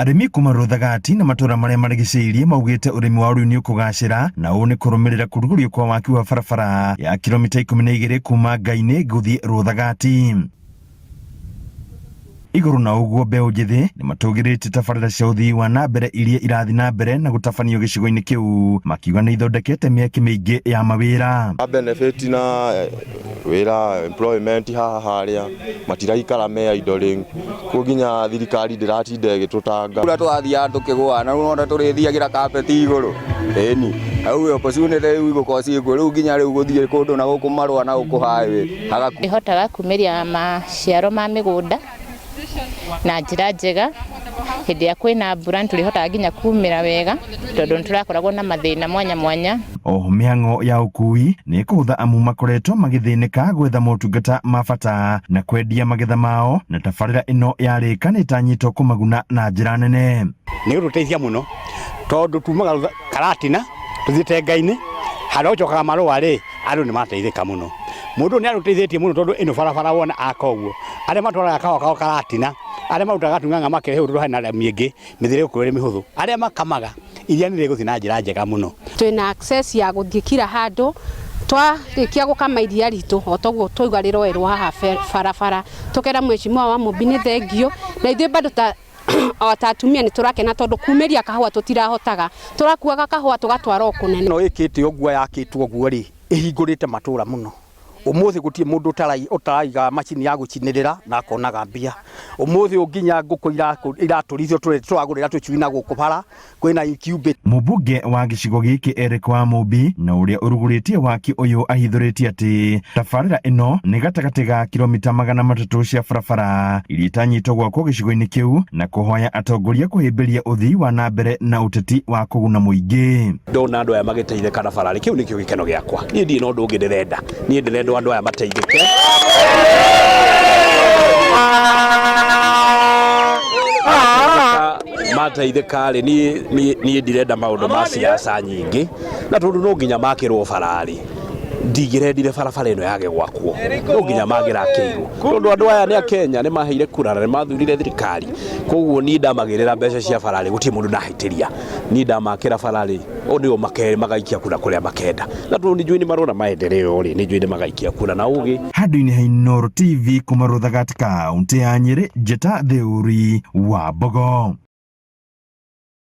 Arĩmi kuma Rũthagati na matũra marĩa marigicĩirie maugĩte ũrĩmi wa rĩu nĩ ũkũgacĩra na ũũ nĩ kũrũmĩrĩra kũrugũrio kwa waki wa barabara ya kilomita 12 kuma Ngai-inĩ gũthiĩ Rũthagati. Igũrũ na ũguo mbeũ njĩthĩ nĩ matũgĩrĩtie tabarĩra cia ũthii wa na mbere iria irathiĩ na mbere na gũtabanio gĩcigo-inĩ kĩu makiuga nĩ ithondekete mĩeke mĩingĩ ya mawĩra. Benefit na wĩra employment haha harĩa matiraikara me idle rĩu koguo nginya thirikari ndĩratinda ĩgĩtũtanga. Kũrĩa tũrathiaga tũkĩgũa na rĩu nona tũrĩthiagĩra kapeti igũrũ ĩni rĩu opportunity rĩu igũkorwo ciĩkuo rĩu nginya rĩu gũthiĩ kũndũ na gũkũ marũa na gũkũ highway hagaku. Ĩhotaga kumĩria maciaro ma mĩgũnda na njĩra njega hĩndĩ ĩrĩa kwĩna mbura nĩ tũrĩhotaga nginya kumĩra wega tondũ nĩ tũrakoragwo na mathĩna mwanya mwanya. Oho mĩhang'o ya ũkui nĩ ĩkũhũtha amu makoretwo magĩthĩnĩka gwetha motungata ma bata na kwendia magetha mao na tabarĩra ĩno yarĩka nĩ ĩtanyĩtwo kũmaguna na njĩra nene. Nĩ gũtũteithia mũno tondũ tumaga Karatina tũthiĩte Ngai-inĩ harĩa ũcokaga marũa rĩ andũ nĩ mateithĩka mũno. Mũndũ ũyũ nĩ arũteithĩtie mũno tondũ ĩno barabara wona aka ũguo arĩa matwaraga kahũa kao Karatina arĩa marutaga Gatung'ang'a makerehe ũndũ hena rami ĩngĩ mĩthiĩre ĩgũkorwo ĩrĩ mĩhũthũ. Arĩa makamaga iria nĩ rĩgũthiĩ na njĩra njega mũno. Twĩna access ya gũthiĩ kila handũ twarĩkia gũkama iria ritũ o toguo twauga rĩroerwo haha barabara tũkera mheshimiwa wa Mũmbi nĩ thengiũ na ithuĩ bado ta o ta atumia nĩ tũrakena tondũ kumĩria kahũa tũtirahotaga tũrakuaga kahũa tũgatwara o kũnene. Ĩno ĩkĩte ũguo yakĩtwo ũguo rĩ ĩhingũrĩte matũra mũno. Ũmũthĩ gũtirĩ mũndũ ũtaraiga macini ya gũcinĩrĩra na akonaga mbia. Ũmũthĩ ũyũ nginya ngũkũ iratũrithio tũragũrĩra tũcui na gũkũ bara kwĩna incubator. Mũmbunge wa gĩcigo gĩkĩ Eric Wamũmbi na ũrĩa ũrugũrĩtie waki ũyũ ahithũrĩtie atĩ tabarĩra ĩno nĩ gatagatĩ ga kilomita 300 cia barabara iria itanyĩtwo gwakwo gĩcigo-inĩ kĩu na kũhoya atongoria kũhĩmbĩria ũthii wa na mbere na ũteti wa kũguna mũingĩ. Ndona andũ aya magĩteithĩka na bara rĩ, kĩu nĩkĩo gĩkeno gĩakwa. Niĩ ndirĩ na ũndũ ũngĩ ndĩrenda. Niĩ ndĩrenda andũ aya mateithĩke. Mateithĩka rĩ, niĩ ndirenda maũndũ ma siasa nyingĩ, na tondũ no nginya makĩrwo bara rĩ, ndingĩrendire barabara ĩno yage gwakwo, no nginya mangĩrakĩirwo, tondũ andũ aya nĩ a Kenya, nĩ maheire kura na nĩ mathurire thirikari, koguo niĩ ndamagĩrĩra mbeca cia bara rĩ, gũtirĩ mũndũ ndahĩtĩria. Niĩ ndamakĩra bara rĩ, o nĩo magaikia kura kũrĩa makenda, na tondũ nĩ njũĩ nĩ marona maendeleo rĩ, nĩ njũĩ nĩ magaikia kura na ũgĩ. Handũ-inĩ ha Inooro TV kuma Rũthagati, kaũntĩ ya Nyĩrĩ, Njĩta Theuri wa Mbogo.